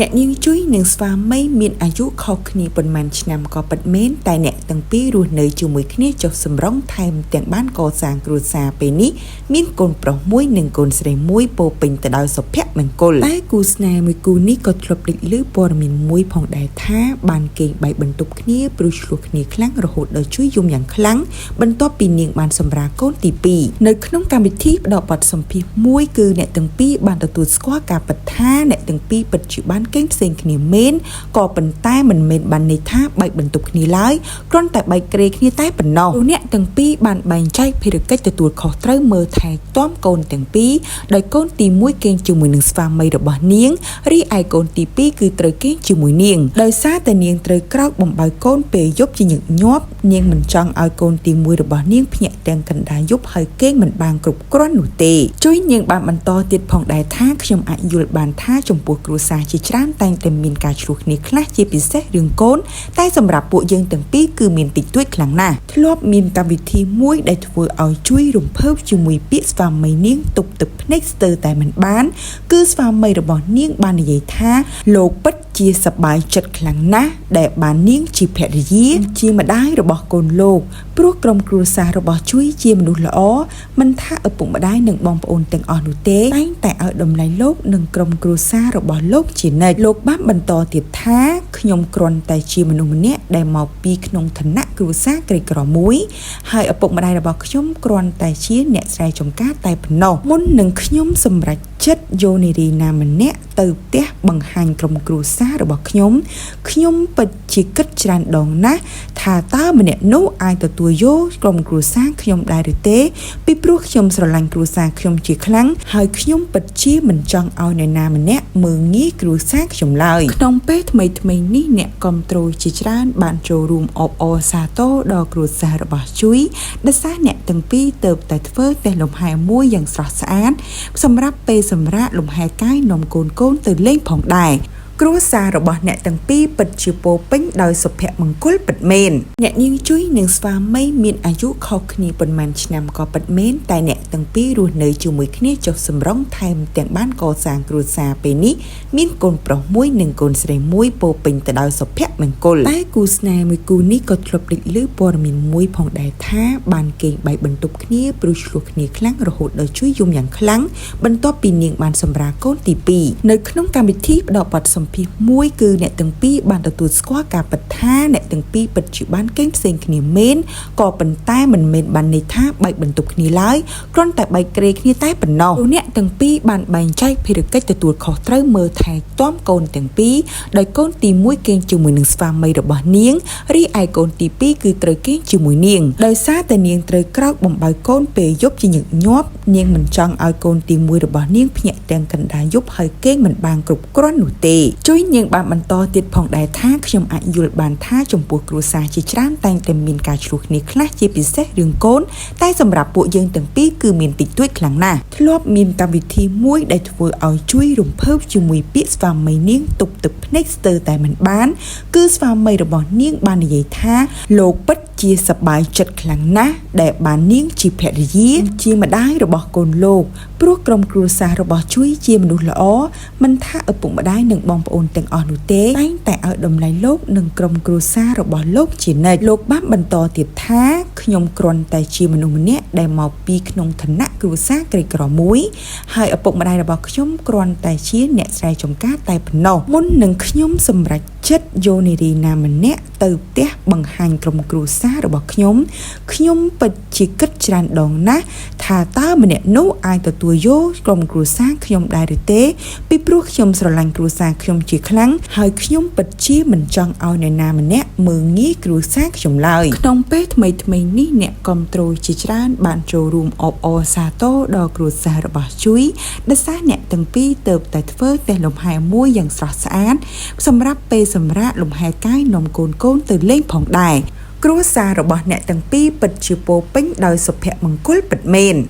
អ្នកនាងជុយនិងស្វាមីមានអាយុខុសគ្នាប៉ុន្មានឆ្នាំក៏ពិតមែនតែអ្នកទាំងពីររស់នៅជាមួយគ្នាចុះសម្រុងថែមទាំងបានកសាងគ្រួសារពេលនេះមានកូនប្រុសមួយនិងកូនស្រីមួយពោរពេញទៅដោយសុភមង្គលតែគូស្នេហ៍មួយគូនេះក៏ធ្លាប់លេចឮព័ត៌មានមួយផងដែរថាបានគេងបែកបន្ទប់គ្នាព្រោះឈ្លោះគ្នាខ្លាំងរហូតដល់ជួយយំយ៉ាងខ្លាំងបន្ទាប់ពីនាងបានសម្រាលកូនទី2នៅក្នុងកម្មវិធីផ្ដល់បទសម្ភាសន៍មួយគឺអ្នកទាំងពីរបានទទួលស្គាល់ការពិតថាអ្នកទាំងពីរពិតជាបានគេងផ្សេងគ្នាមែនក៏ប៉ុន្តែមិនមែនបានន័យថាបែកបន្ទប់គ្នាឡើយគ្រាន់តែបែកគ្រេគ្នាតែប៉ុណ្ណោះព្រោះអ្នកទាំងពីរបានបែងចែកភារកិច្ចទទួលខុសត្រូវមើលថែទាំកូនទាំងពីរដោយកូនទី1គេងជាមួយនឹងស្វាមីរបស់នាងរីឯកូនទី2គឺត្រូវគេងជាមួយនាងដោយសារតែនាងត្រូវក្រោកបំបៅកូនពេលយប់ជាញឹកញាប់នាងមិនចង់ឲ្យកូនទី1របស់នាងភ្ញាក់ទាំងកណ្ដាលយប់ហើយគេងមិនបានគ្រប់គ្រាន់នោះទេជួយនាងបានបន្តទៀតផងដែរថាខ្ញុំអាចយល់បានថាចំពោះគ្រួសារជាច្រើនតែងតែមានការឆ្លោះគ្នាខ្លះជាពិសេសរឿងកូនតែសម្រាប់ពួកយើងទាំងពីរគឺមានតិចតួចខ្លាំងណាស់ធ្លាប់មានកម្មវិធីមួយដែលធ្វើឲ្យជួយរំភើបជាមួយពាក្យស្វាមីនាងទប់ទឹកភ្នែកស្ទើរតែមិនបាន គឺស្វាមីរបស់នាងបាននិយាយថាលោកពិតជាសប្បាយចិត្តខ្លាំងណាស់ដែលបាននាងជាភរិយាជាម្ដាយរបស់កូនលោកព្រោះក្រុមគ្រួសាររបស់ជួយជាមនុស្សល្អមិនថាឪពុកម្ដាយនិងបងប្អូនទាំងអស់នោះទេតែងតែឲ្យតម្លៃលោកនិងក្រុមគ្រួសាររបស់លោកជានិច្ចលោកបានបន្តទៀតថាខ្ញុំគ្រាន់តែជាមនុស្សម្នាក់ដែលមកពីក្នុងឋានៈគ្រួសារក្រីក្រមួយហើយឪពុកម្ដាយរបស់ខ្ញុំគ្រាន់តែជាអ្នកស្រែចម្ការតែប៉ុណ្ណោះមុននឹងខ្ញុំសម្រេចចិត្តយកនារីណាម្នាក់ទៅផ្ទះបង្ហាញក្រុមគ្រួសាររបស់ខ្ញុំខ្ញុំពិតជាគិតច្រើនដងណាស់ថាតើម្នាក់នោះអាចទទួលយកក្រុមគ្រួសារខ្ញុំដែរឬទេ ពីព្រោះខ្ញុំស្រឡាញ់គ្រួសារខ្ញុំជាខ្លាំងហើយខ្ញុំពិតជាមិនចង់ឲ្យនរណាម្នាក់មើលងាយគ្រួសារខ្ញុំឡើយក្នុងពេលថ្មីថ្មីៗនេះអ្នកគ្រប់គ្រងជាច្រើនបានចូលរួមអបអរសាទរដល់គ្រួសាររបស់ជុយដោយសារអ្នកទាំងពីរទៅតែធ្វើផ្ទះលំហែមួយយ៉ាងស្រស់ស្អាតសម្រាប់ពេលសម្រាកលំហែកាយនាំកូនៗទៅលេងផងដែរគ្រួសាររបស់អ្នកទាំងពីរពិតជាពោរពេញដោយសុភមង្គលពិតមែនអ្នកនាងជុយនិងស្វាមីមានអាយុខុសគ្នាប៉ុន្មានឆ្នាំក៏ពិតមែនតែអ្នកទាំងពីររស់នៅជាមួយគ្នាចុះសម្រុងថែមទាំងបានកសាងគ្រួសារពេលនេះមានកូនប្រុសមួយនិងកូនស្រីមួយពោរពេញទៅដោយសុភមង្គលតែគូស្នេហ៍មួយគូនេះក៏ធ្លាប់លេចឮព័ត៌មានមួយផងដែរថាបានគេងបែកបន្ទប់គ្នាព្រោះឈ្លោះគ្នាខ្លាំងរហូតដល់ជួយយំយ៉ាងខ្លាំងបន្ទាប់ពីនាងបានសម្រាលកូនទី2នៅក្នុងកម្មវិធីផ្ដល់បទសម្ភាសន៍មួយគឺអ្នកទាំងពីរបានទទួលស្គាល់ការពិតថាអ្នកទាំងពីរពិតជាបានគេងផ្សេងគ្នាមែនក៏ប៉ុន្តែមិនមែនបានន័យថាបែកបន្ទប់គ្នាឡើយគ្រាន់តែបែកគ្រេគ្នាតែប៉ុណ្ណោះព្រោះអ្នកទាំងពីរបានបែងចែកភារកិច្ចទទួលខុសត្រូវមើលថែទាំកូនទាំងពីរដោយកូនទី1គេងជាមួយនឹងស្វាមីរបស់នាងរីឯកូនទី2គឺត្រូវគេងជាមួយនាងដោយសារតែនាងត្រូវក្រោកបំបៅកូនពេលយប់ជាញឹកញាប់នាងមិនចង់ឲ្យកូនទី1របស់នាងភ្ញាក់ទាំងកណ្ដាលយប់ហើយគេងមិនបានគ្រប់គ្រាន់នោះទេជួយនាងបានបន្តទៀតផងដែរថាខ្ញុំអាចយល់បានថាចំពោះគ្រួសារជាច្រើនតែងតែមានការឆ្លោះគ្នាខ្លះជាពិសេសរឿងកូនតែសម្រាប់ពួកយើងទាំងពីរគឺមានតិចតួចខ្លាំងណាស់ធ្លាប់មានកម្មវិធីមួយដែលធ្វើឲ្យជួយរំភើបជាមួយពាក្យស្វាមីនាងទប់ទឹកភ្នែកស្ទើរតែមិនបាន គឺស្វាមីរបស់នាងបាននិយាយថាលោកពិតជាសប្បាយចិត្តខ្លាំងណាស់ដែលបាននាងជាភរិយាជាម្ដាយរបស់កូនលោកព្រោះក្រុមគ្រួសាររបស់ជួយជាមនុស្សល្អមិនថាឪពុកម្ដាយនិងបងប្អូនទាំងអស់នោះទេតែងតែឲ្យតម្លៃលោកនិងក្រុមគ្រួសាររបស់លោកជានិច្ចលោកបានបន្តទៀតថាខ្ញុំគ្រាន់តែជាមនុស្សម្នាក់ដែលមកពីក្នុងឋានៈគ្រួសារក្រីក្រមួយហើយឪពុកម្ដាយរបស់ខ្ញុំគ្រាន់តែជាអ្នកស្រែចម្ការតែប៉ុណ្ណោះមុននឹងខ្ញុំសម្រេចចិត្តយកនារីណាម្នាក់ទៅផ្ទះបង្ហាញក្រុមគ្រួសាររបស់ខ្ញុំខ្ញុំពិតជាគិតច្រើនដងណាស់ថាតើម្នាក់នោះអាចទទួលយកក្រុមគ្រួសារខ្ញុំដែរឬទេ ពីព្រោះខ្ញុំស្រឡាញ់គ្រួសារខ្ញុំជាខ្លាំងហើយខ្ញុំពិតជាមិនចង់ឲ្យនរណាម្នាក់មើលងាយគ្រួសារខ្ញុំឡើយក្នុងពេលថ្មីថ្មីនេះអ្នកគ្រប់គ្រងជាច្រើនបានចូលរួមអបអរសាទរដល់គ្រួសាររបស់ជុយដោយសារអ្នកទាំងពីរទៅតែធ្វើផ្ទះលំហែមួយយ៉ាងស្រស់ស្អាតសម្រាប់ពេលសម្រាកលំហែកាយនាំកូនៗទៅលេងផងដែរគ្រួសាររបស់អ្នកទាំងពីរពិតជាពោរពេញដោយសុភមង្គលពិតមែន។